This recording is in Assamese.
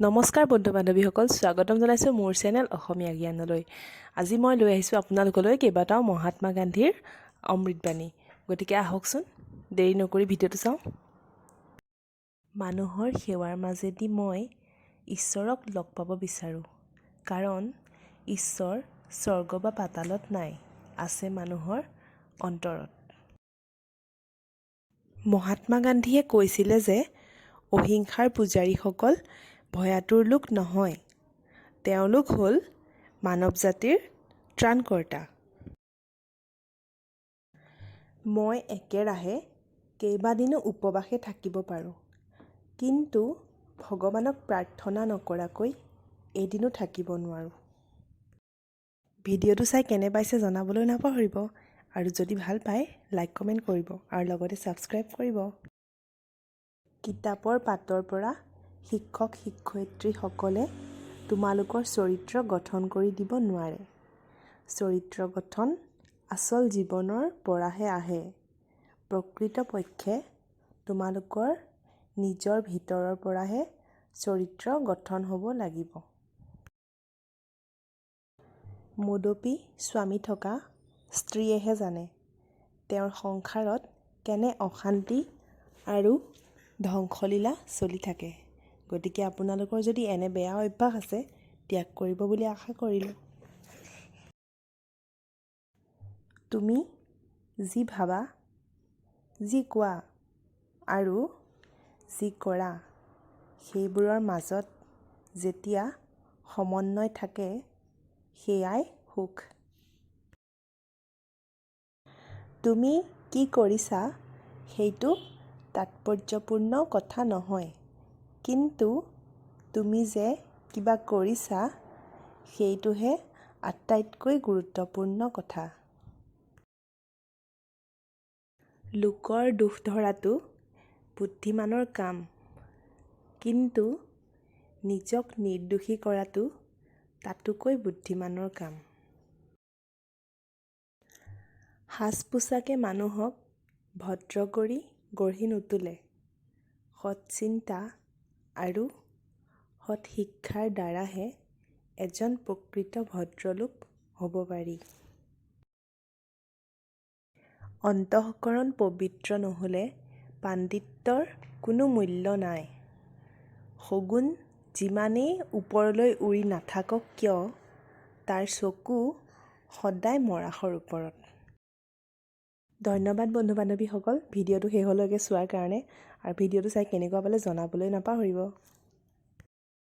নমস্কাৰ বন্ধু বান্ধৱীসকল, স্বাগতম জনাইছোঁ মোৰ চেনেল অসমীয়া জ্ঞানলৈ। আজি মই লৈ আহিছোঁ আপোনালোকলৈ কেইবাটাও মহাত্মা গান্ধীৰ অমৃতবাণী। গতিকে আহকচোন, দেৰি নকৰি ভিডিঅ'টো চাওঁ। মানুহৰ সেৱাৰ মাজেদি মই ঈশ্বৰক লগ পাব বিচাৰোঁ, কাৰণ ঈশ্বৰ স্বৰ্গ বা পাতালত নাই, আছে মানুহৰ অন্তৰত। মহাত্মা গান্ধীয়ে কৈছিলে যে অহিংসাৰ পূজাৰীসকল ভয়াতুৰ লোক নহয়, তেওঁলোক হ'ল মানৱ জাতিৰ ত্ৰাণকৰ্তা। মই একেৰাহে কেইবাদিনো উপবাসে থাকিব পাৰোঁ, কিন্তু ভগৱানক প্ৰাৰ্থনা নকৰাকৈ এদিনো থাকিব নোৱাৰোঁ। ভিডিঅ'টো চাই কেনে পাইছে জনাবলৈ নাপাহৰিব আৰু যদি ভাল পায় লাইক, কমেণ্ট কৰিব আৰু লগতে ছাবস্ক্ৰাইব কৰিব। কিতাপৰ পাতৰ পৰা শিক্ষক শিক্ষয়িত্ৰীসকলে তোমালোকৰ চৰিত্ৰ গঠন কৰি দিব নোৱাৰে। চৰিত্ৰ গঠন আচল জীৱনৰ পৰাহে আহে। প্ৰকৃতপক্ষে তোমালোকৰ নিজৰ ভিতৰৰ পৰাহে চৰিত্ৰ গঠন হ'ব লাগিব। মদ্যপী স্বামী থকা স্ত্ৰীয়েহে জানে তেওঁৰ সংসাৰত কেনে অশান্তি আৰু ধ্বংসলীলা চলি থাকে। গতিকে আপোনালোকৰ যদি এনে বেয়া অভ্যাস আছে, ত্যাগ কৰিব বুলি আশা কৰিলোঁ। তুমি যি ভাবা, যি কোৱা আৰু যি কৰা, সেইবোৰৰ মাজত যেতিয়া সমন্বয় থাকে, সেয়াই সুখ। তুমি কি কৰিছা সেইটো তাৎপৰ্যপূৰ্ণ কথা নহয়, কিন্তু তুমি যে কিবা কৰিছা সেইটোহে আটাইতকৈ গুৰুত্বপূৰ্ণ কথা। লোকৰ দোষ ধৰাটো বুদ্ধিমানৰ কাম, কিন্তু নিজক নিৰ্দোষী কৰাটো তাতোকৈ বুদ্ধিমানৰ কাম। সাজ-পোছাকে মানুহক ভদ্ৰ কৰি গঢ়ি নোতোলে, সৎ চিন্তা আৰু সৎ শিক্ষাৰ দ্বাৰাহে এজন প্ৰকৃত ভদ্ৰলোক হ'ব পাৰি। অন্তঃকৰণ পবিত্ৰ নহ'লে পাণ্ডিত্যৰ কোনো মূল্য নাই। শগুন যিমানেই ওপৰলৈ উৰি নাথাকক কিয়, তাৰ চকু সদায় মৰাশৰ ওপৰত। ধন্যবাদ বন্ধু বান্ধৱীসকল, ভিডিঅ'টো শেষলৈকে চোৱাৰ কাৰণে আৰু ভিডিঅ'টো চাই কেনেকুৱা পালে জনাবলৈ নাপাহৰিব।